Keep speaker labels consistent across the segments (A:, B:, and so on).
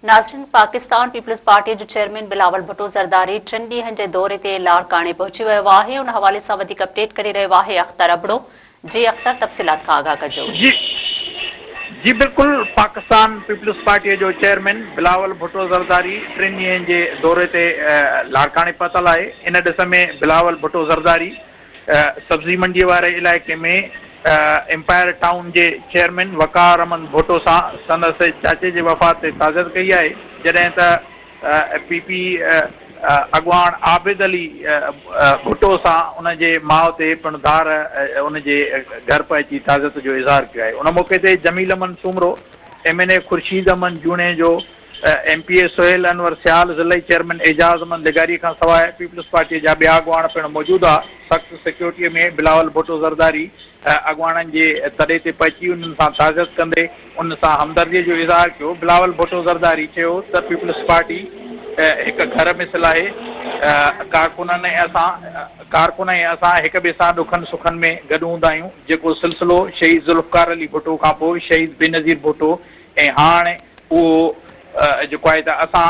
A: ناظرين Pakistan peoples party جو chairman Bilawal Bhutto Zardari ٽن ڏينهن جي دوري تي لاڙڪاڻي پهچي ويو آهي ان حوالي سان وڌيڪ اپڊيٽ ڪري رهيو آهي اختر ابڙو جي اختر تفصيلات کان آگاهه ڪجو.
B: جي جي بلڪل پاڪستان پيپلز پارٽي جو چيئرمين بلاول ڀٽو زرداري ٽن ڏينهن جي دوري تي لاڙڪاڻي پهتل آهي ان ڏس ۾ بلاول ڀٽو زرداري سبزي منڊي واري علائقي ۾ امپائر ٽائون جي چيئرمين وقار احمد ڀٽو سان سندس چاچي جي وفات تي تعزيت ڪئي آهي، جڏهن ته پي پي اڳواڻ عابد علي ڀٽو سان ان جي ماء تي پڻ ڌار ان جي گهر پهچي تعزيت جو اظهار ڪيو آهي. ان موقعي تي Jamil Ahmed Soomro, M N A Khurshid Ahmed Junejo, M P A Sohail Anwar Sial, ضلعي چيئرمين اعجاز احمد لغاري کان سواء پيپلز پارٽي جا ٻيا اڳواڻ پڻ موجود ها. سخت سيڪيورٽي ۾ بلاول ڀٽو زرداري اڳواڻن جي تڏي تي پهچي انهن سان تعزيت ڪندي انهن سان همدردي جو اظهار ڪيو. بلاول ڀٽو زرداري چيو ته پيپلز پارٽي هڪ گهر مثل آهي، ڪارڪنن ۽ اسان ڪارڪن ۽ اسان هڪ ٻئي سان ڏکن سکن ۾ گڏ هوندا آهيون، جيڪو سلسلو شهيد ذوالفقار علي ڀٽو کانپوء شهيد بينظير ڀٽو ۽ هاڻ اهو جيڪو آهي ته اسان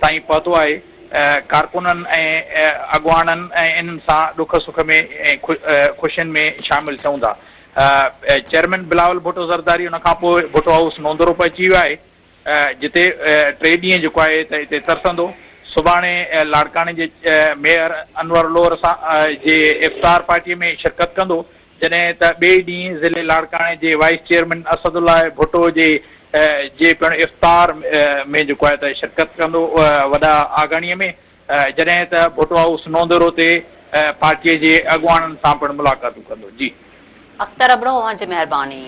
B: تائين پهتو آهي، ڪارڪنن ۽ اڳواڻن ۽ انهن سان ڏک سک ۾ ۽ خوشين ۾ شامل ٿيون ٿا. چيئرمين بلاول ڀٽو زرداري ان کان پوء ڀٽو هائوس نوندرو پهچي ويو آهي، جتي ٽي ڏينهن جيڪو آهي ته اتي ترسندو. سڀاڻي لاڙڪاڻي جي ميئر انور لوهر سان جي افطار پارٽي ۾ شرڪت ڪندو. جڏهن ته ٻئي ڏينهن ضلعي لاڙڪاڻي جي وائيس چيئرمين اسد الله ڀٽو جي جي پڻ افطار ۾ جيڪو آهي ته شرڪت ڪندو وڏا آگاڻي ۾ جڏهن ته ڀٽو هائوس نوندرو تي پارٽي جي اڳواڻن سان پڻ ملاقاتون ڪندو جي.
A: اختر ابڙو اوهان جي مهرباني.